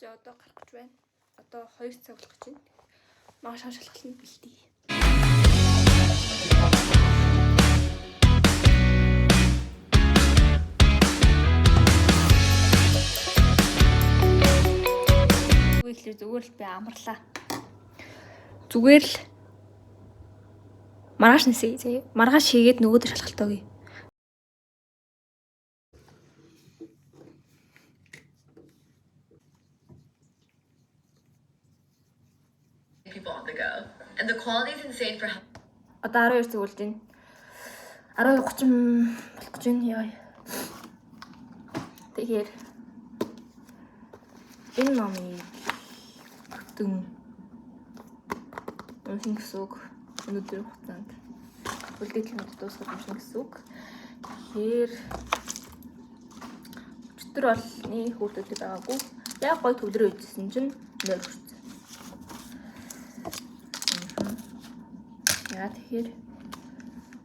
За, одоо гарах гэж байна. Одоо 2 цаг болох гэж байна. Маш шалгалт нь бэлдээ. Үгүй л, зүгээр л би амарлаа. Зүгээр л маргааш нисэе зэ. Маргааш хийгээд нөгөөдөр шалгалт өгье. People on the go. And the quality is insane for Одоо 12 цаг болж байна. 12:30 болох гэж байна. Яа. Тэгэхээр энэ номыг бүтэн уншина гэсэн үг. Өнөөдөр хугацаанд үлдээтэл нь дуусгах уншина гэсэн үг. Тэгэхээр өчтөр бол нэг хүүхдүүд байгаагүй. Яг гой төвлөрөө идсэн чинь нойр хүрсэн. Яа, тэгэхээр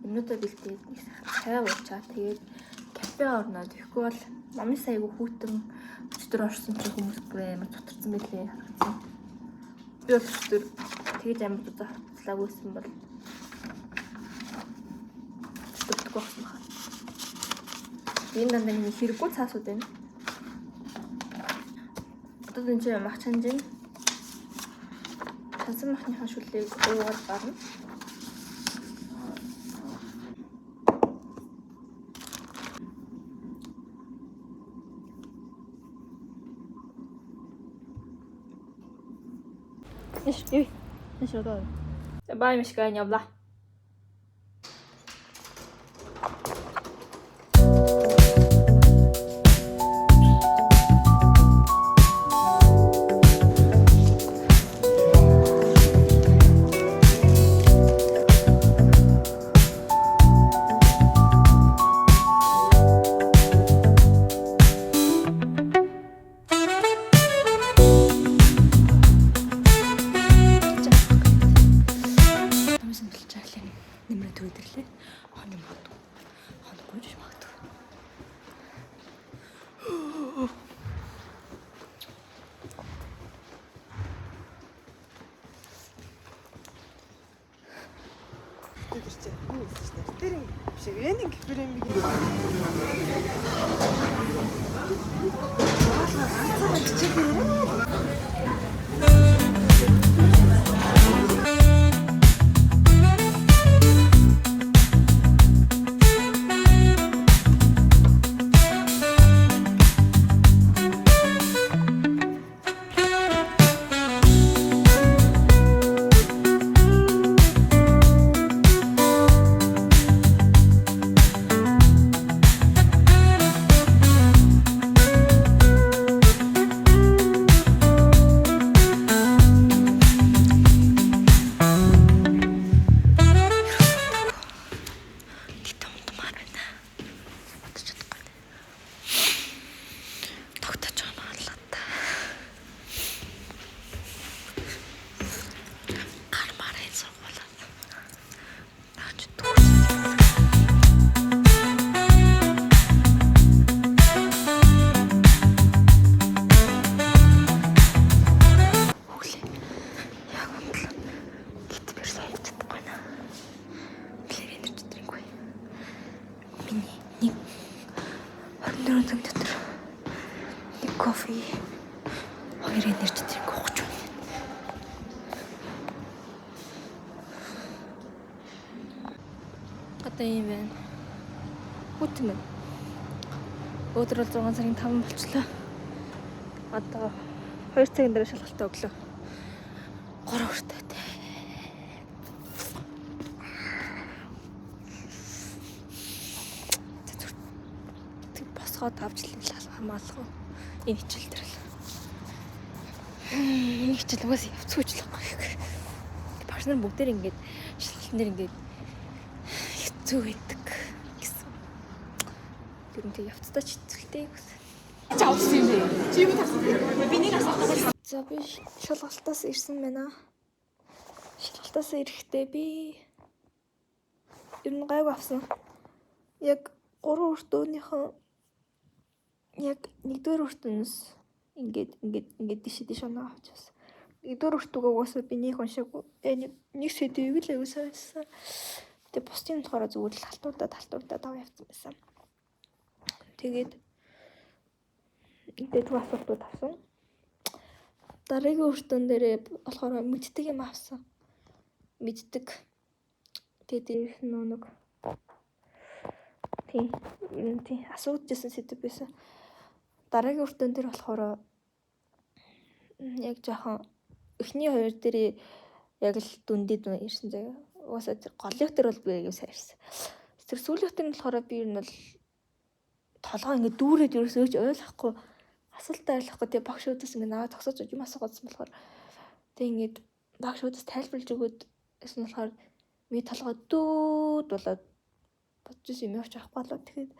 юмнуудаа бэлдээд нэг сайхан цай уучаа, тэгээд кафе орноо. Тэгэхгүй бол номын саягүй хүүтэн өчтөр орсон чинь хүмүүс бүр амар цутарсан байлээ, харагдсан. Би бол өчтөр тэгэж амар зузаан хувцлаагүйсэн бол өчтөрдөггүй болсон байна. Энэ дандаа миний хэрэггүй цаасууд байна. Одоо энэ чинь мах чанж байна. Чансан махныхаа шүлийг уугаад барна. Нэш, юу? Нэш одоо. Бай, мишка, явлаа. Номын бэлж чаглаа нэмрээ төрөдөрлээ. Хон юм магадгүй. Хоногүй ч магадгүй. Тэр чинь юу гэсэн чинь тэр юм биш ээ. Нэг брэм би. Ганцаараа хичээл яриа. Гэтэ унтмаар байна. Унтаж чадахгүй. Тогтож байгаа юм аа л та. Гар марын сургуулаа. Наач дүүрсэн. Хөглөө. Яг унтлаа. Гэт би унтаж чадахгүй наа. Тэгэхээр энерги дэрэнгүй. Миний нэг 24 цаг дотор нэг кофе, хоёр energy drink уух гэж байна. Одоо юм байна. Хүтэн байна. Өдөр бол 6 сарын 5 болчлоо. Одоо 2 цагийн дараа шалгалт өглөө. 3 хүртээ. Тэг босгоод авч л хамаалах уу. Энэ хичээл дээр л. Энэ хичээл угаасаа явцгүй ч л байхгүй. Багш нар бүгдээр ингээд шалгалтын дээр ингээд хэцүү байдаг гэсэн. Тэр нь тэг явцдаа ч хэцүүлтэй гэсэн. Чи авсан юм бэ? Чи юу тавсан? Би нэг асуулт. За, би шалгалтаас ирсэн байна. Шалгалтаас ирэхдээ би ер нь гайгүй авсан. Яг 3 өртөөнийхөө яг 1-р өртөнөөс Ингээд ингээд ингээд тийш тийш оноо авчихсан. Нэгдүгээр өртөгөө угаасаа би нэг уншаагүй. Тэгээ нэг сэдвийг л аягүй сайн уншсан. Тэгээ бусдын болохоор зүгээр л халтурдаа аваа явцсан байсан. Тэгээд дээдгүй асуултууд авсан. Дараагийн өртөн дээрээ болохоор мэддэг юм авсан. Мэддэг. Тэгээ дээрх нь нэг тийм асуудажсэн сэдв байсан. Дараагийн өртөн дээр болохоор яг жоохон эхний хоёр дээрээ яг л дүндээ дүн ирсэн заяа. Угаасаа тэр голынх дээр бол би аягүй сайн ирсэн. Тэр сүүлийнх дээр нь болохоор би ер нь бол толгой ингээд дүүрээд ерөөсөө ч ойлгохгүй, асуултаа ойлгохгүй. Тэгээ багш үүдээс ингээд наваа зогсоож юм асуугаадсан болохоор тэгээ ингээд багш үүдээс тайлбарлаж өгөөд гэсэн болохоор миний толгой дүүд болоод бодож исэн юм явууч авахгүй болоо. Тэгээд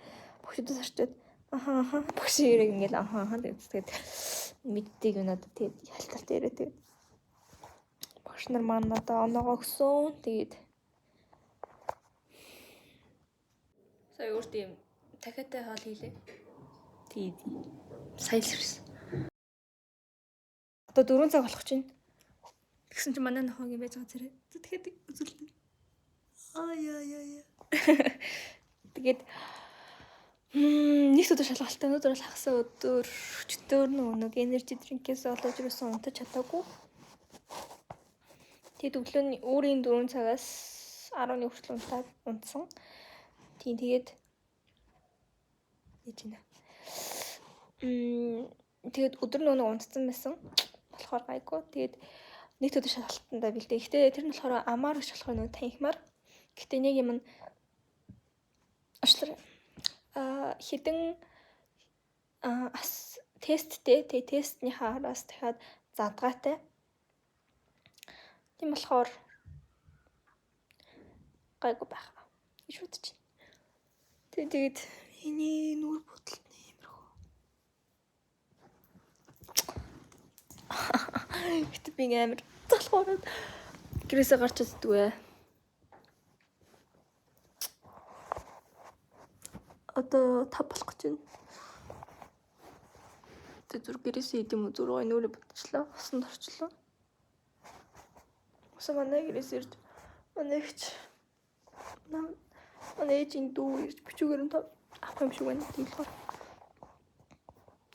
багш үүдээс орчоод аха багш ирэг ингээд аха тэгээд мэддэг юм надад. Тэгээд ялталт ирээ. Тэгээд багш нар маань надад оноогоо өгсөн. Тэгээд сая өөртөө юм дахиатай хоол хийлээ. Тэгээд сая л ирсэн. Одоо 4 цаг болох чинь. Тэгсэн чинь манай нохоо юм байж байгаа зэрэг. Тэгэхээр үзүүлнэ. Аа яа яа яа. Тэгээд нэг өдөр шалгалттай, өнөөдөр бол хагас өдөр өчтөр нэг energy drink-ээс олоод ирсэн унтаж чадаагүй. Тэгээд өглөөний өөрийн 4 цагаас 11 хүртэл унтсан. Тийм тэгээд яаж ийна. Тэгээд өдөр нөгөө унтсан байсан. Болохоор гайгүй. Тэгээд нэг өдөр шалгалтандаа бэлдээ. Гэхдээ тэр нь болохоор амаар биш болохоор нөгөө танхимаар. Гэхдээ нэг юм нь уучлаарай. Хэдэн тесттэй. Тэгээ тестнийхээ араас дахиад задгаатай. Тийм болохоор гайгүй байх гэж бодож байна. Тэгээд миний нүур будалт нэмэрхүү. Гэтэ би амар залхуураад гэрээсээ гарч чаддгүй. Одоо 5 болох гэж байна. Тэг зүр гэрээсээ идэм үү зүр гой нүрээ будчихлаа. Усанд орчлоо. Усан манай гэрээс ирж манай эгч манай ээжийн дүү ирж бичүүгээр нь авах юм шиг байна. Тийм болохоор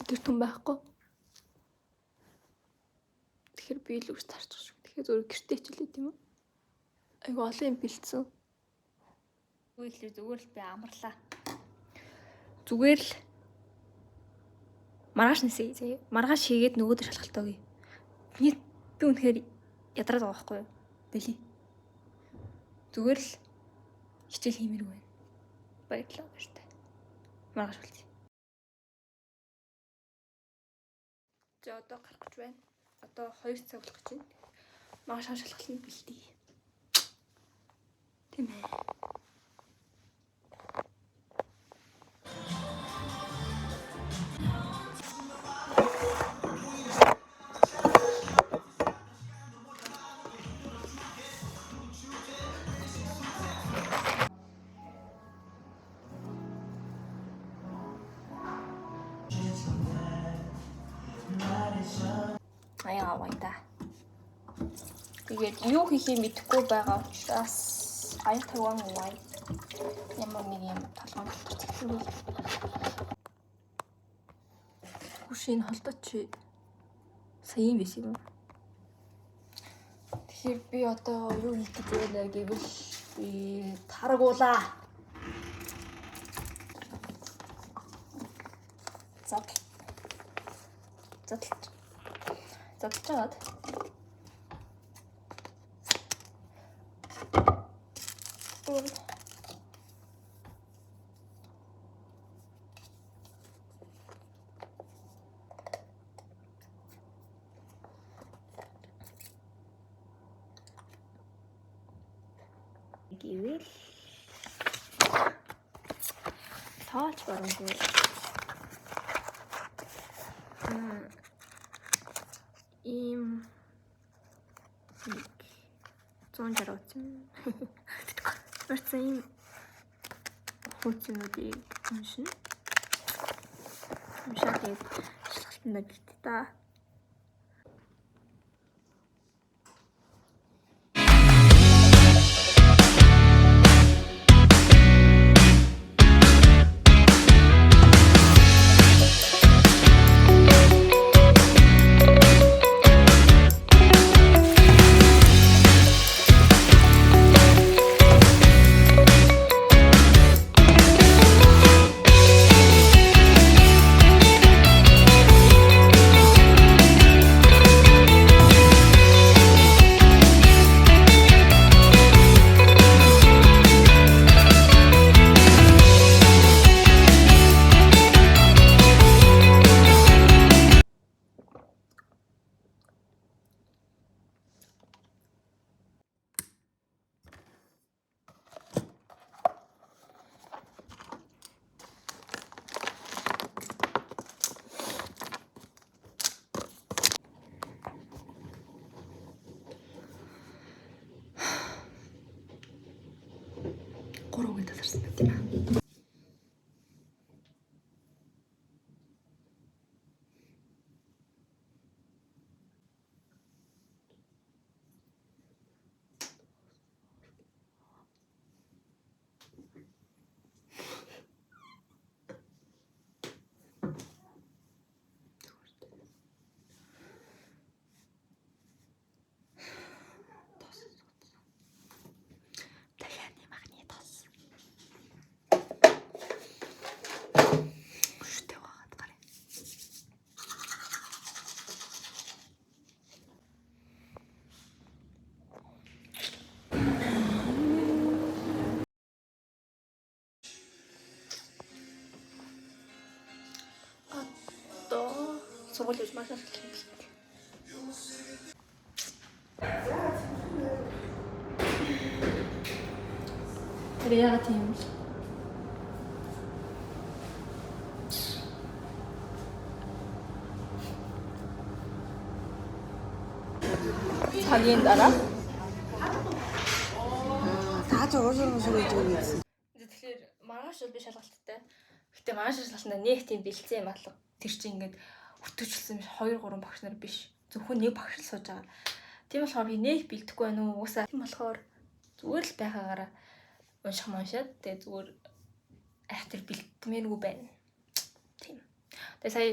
гэр түн байхгүй. Тэгэхээр би л үгс тарчих шиг. Тэгэхээр зүгээр гэртээ хичээлээ тийм үү? Айгу олон юм бэлдсэн. Үгүй л зүгээр л би амарлаа. Зүгээр л маргааш нисэе заяа. Маргааш хийгээд нөгөөдөр шалгалт өгье. Би үнэхээр ядраад байгаа байхгүй юу? Бэлий. Зүгээр л хичээл хиймээргүй байна. Баярлалаа баяртай. Маргааш болчих. За одоо гарах гэж байна. Одоо 2 цаг болох гэж байна. Маргааш шалгалтанд бэлдээ. Тийм ээ. Аяа аваа. Тэгээд юу хийхээ мэдэхгүй байгаа учраас аяг таван уй. Ямар нэг юм толгойн дотор цэцлүүл. Хүш энэ холдоо чи сая юм биш юм. Тэгэхээр би одоо юу хийх гэж байна гэвэл би таргуулаа. Задлж аваад. Гэвэл тоолж барамгүй. Ийм 160 утсан. Барцсан ийм хуудсуудыг уншина. Уншаад тэгээд шалгалтандаа бэлдээ. Да. Гурав үгийн тасарсан байт юм аа. Дахиад махны тос. Шүтээ угаагаад гарыг. Одоо сургууль үз маш их юм бэлт. Тэр яагаад тийм юм бэ? Цагийн дараа Та ч уушрын шиг гэж юм гэсэн. Тэгэхээр маргааш бол би шалгалттай. Гэтэ маргааш шалгалтанд нэг тийм бэлдсэн юм алга. Тэр чинь ингээд өртөжлсөн биш 2 3 багш нар биш. Зөвхөн нэг багш л сууж байгаа. Тийм болохоор би нэг бэлдэхгүй байна уу? Уусаа тийм болохоор зүгээр л байхаагаараа унших уншаад тэгээ зүгээр айх тэр бэлтмээргүй байна. Тийм. Тэгээ сая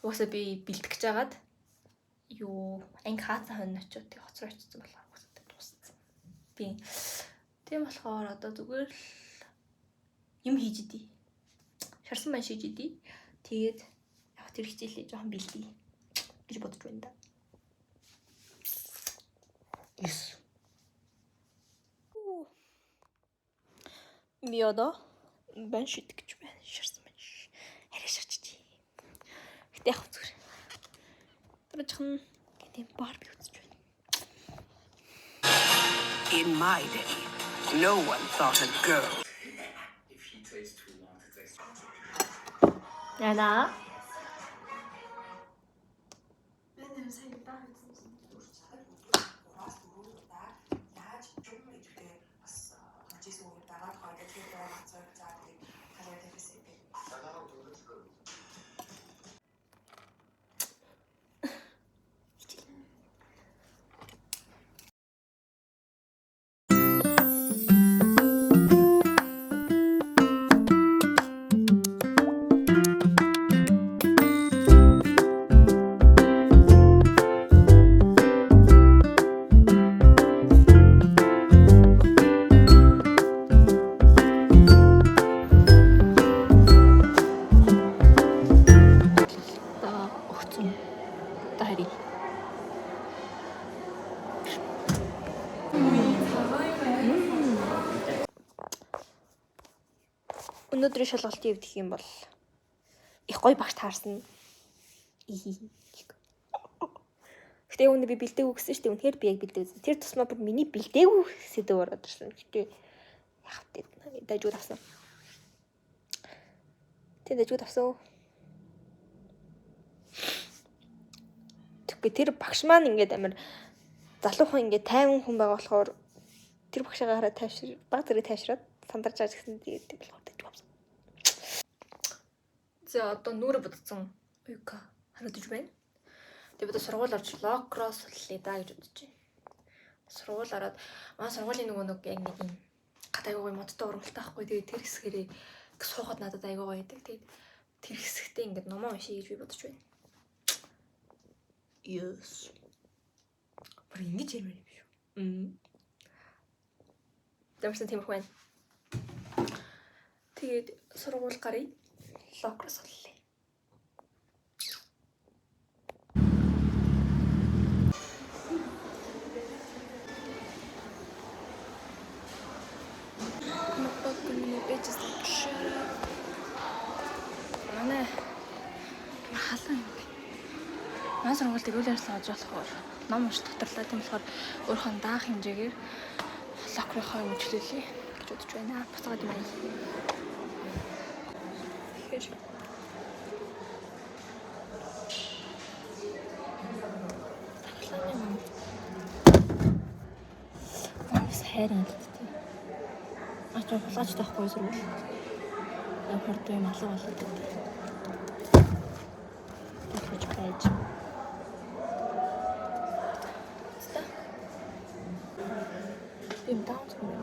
уусаа би бэлдэх гэж хагаад юу анги хаацаа хонь очиод тэгээ хоцроо очсон болохоор уусаа тэр дууссан. Тийм. Тийм болохоор одоо зүгээр л юм хийж идэе. Шарсан маань шийж идэе. Тэгээд яг тэр хичээлээ жоохон бэлдээ гэж бодож байна да. Yes. Би одоо бан шидэх гэж байна. Шарсан маань. Арай шарчиж. Гэтэ яг зүгээр. Дараачих нь гэдэг Барби үзэж байна. In my day, no one thought a girl If he takes too long to text. Яна. Яаж юм идэвхтэй бас хожиж үгээр дагаад гоё тэгэхээр доо гоцоо за тэгээд талаар тавьсан юм. Одоо өгцөн. Одоо харъя. Өнөөдрийн шалгалтын хэв гэх юм бол их гоё багш таарсан. Гэтэ өнөө би бэлдээгүй гэсэн шүү дээ. Үнэхээр би яг бэлдээгүй. Тэр тусмаа бүр миний бэлдээгүй сэдв ороод ирсэн. Гэтэ яг тэ дажгүй авсан. Тэ дажгүй авсан. Тэгэхгүй тэр багш маань ингээд амар залуухан ингээд 50 хүн байгаа болохоор тэр багшаагаа хараад тайвшир баг зэрэг тайвшраад сандарч байгаа гэсэн тэгээд болохоор дажгүй авсан. За одоо нүрэ бодсон уйка харагдаж байна. Тэгээ би сургууль орж локрос суллаа да гэж бодож байна. Сургууль ороод манай сургуулийн нөгөө нэг яг нэг юм гад айгуу гоё модтой ургамалтай байхгүй. Тэгээд тэр хэсгэрээ суухад надад айгуу гоё байдаг. Тэгээд тэр хэсэгтээ ингээд номоо уншия гэж би бодож байна. Yes. Бүр ингэж ярмаар юм шүү. Мм. Ямарсан тиймэрхүү байна. Тэгээд сургууль гарыг локрос суллаа. Motherfucking bitches like shut up. Манай халуун юм бэ. Манай сургуульд үйл ажиллагаа болж болохоор ном унш тодорлоо. Тийм болохоор өөрийнхөө даах хэмжээгээр локрынхоо юм чөлөөлье гэж бодож байна. Буцаад юм аа. Тэгэхээр халуун юм. Бас хайрын л тээ. Ач хулгайч таахгүй сургууль. Яг хурдан юм алга болоод байдаг. Тэгэж байж. Та. Тийм даун юм.